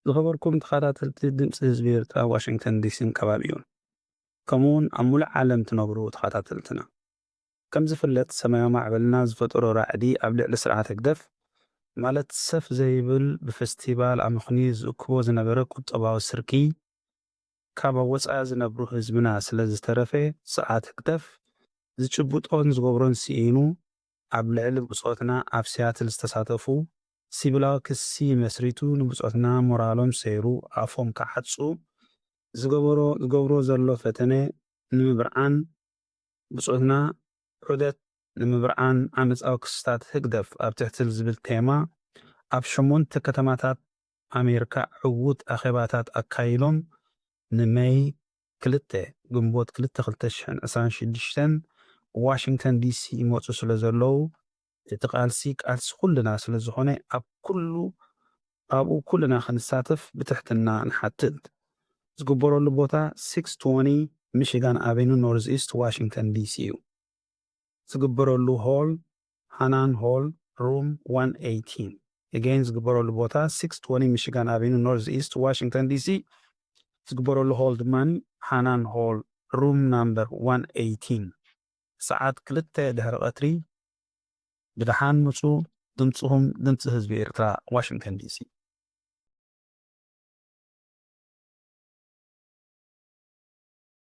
ዝኸበርኩም ተኸታተልቲ ድምፂ ህዝቢ ኤርትራ፣ ዋሽንግተን ዲሲን ከባቢኡን፣ ከምኡውን ኣብ ሙሉእ ዓለም ትነብሩ ተኸታተልትና፣ ከም ዝፍለጥ ሰማያዊ ማዕበልና ዝፈጠሮ ራዕዲ ኣብ ልዕሊ ስርዓት ህግደፍ፣ ማለት ሰፍ ዘይብል ብፌስቲቫል ኣመኽንዩ ዝእክቦ ዝነበረ ቁጠባዊ ስርቂ፣ ካብ ኣብ ወፃኢ ዝነብሩ ህዝብና ስለ ዝተረፈ፣ ስርዓት ህግደፍ ዝጭብጦን ዝገብሮን ስኢኑ፣ ኣብ ልዕሊ ብጾትና ኣብ ሲያትል ዝተሳተፉ ሲቪላዊ ክሲ መስሪቱ ንብጾትና ሞራሎም ሰይሩ ኣፎም ክዓጹ ዝገበሮ ዝገብሮ ዘሎ ፈተነ ንምብርዓን፣ ብጾትና ዑደት ንምብርዓን ዓመጻዊ ክስታት ህግደፍ ኣብ ትሕቲ ዝብል ቴማ ኣብ ሸሞንተ ከተማታት ኣሜሪካ ዕዉት ኣኼባታት ኣካይሎም ንመይ ክልተ ግንቦት ክልተ ክልተ ሽሕን ዕስራን ሽዱሽተን ዋሽንግተን ዲሲ ይመጹ ስለ ዘለዉ፣ እቲ ቃልሲ ቃልሲ ኩልና ስለ ዝኾነ ኣብ ኩሉ ኣብኡ ኩልና ክንሳተፍ ብትሕትና ንሓትት። ዝግበረሉ ቦታ ሲክስ ትወኒ ሚሽጋን ኣቬኑ ኖርዝ ኢስት ዋሽንግተን ዲሲ እዩ። ዝግበረሉ ሆል ሃናን ሆል ሩም ዋን ኤይቲን። Again ዝግበረሉ ቦታ ሲክስ ትወኒ ሚሽጋን ኣቬኑ ኖርዝ ኢስት ዋሽንግተን ዲሲ። ዝግበረሉ ሆል ድማ ሃናን ሆል ሩም ናምበር ዋን ኤይቲን። ሰዓት ክልተ ድሕሪ ቀትሪ። ብደሓን ምጹ። ድምጽኹም ድምጺ ህዝቢ ኤርትራ፣ ዋሽንግተን ዲሲ።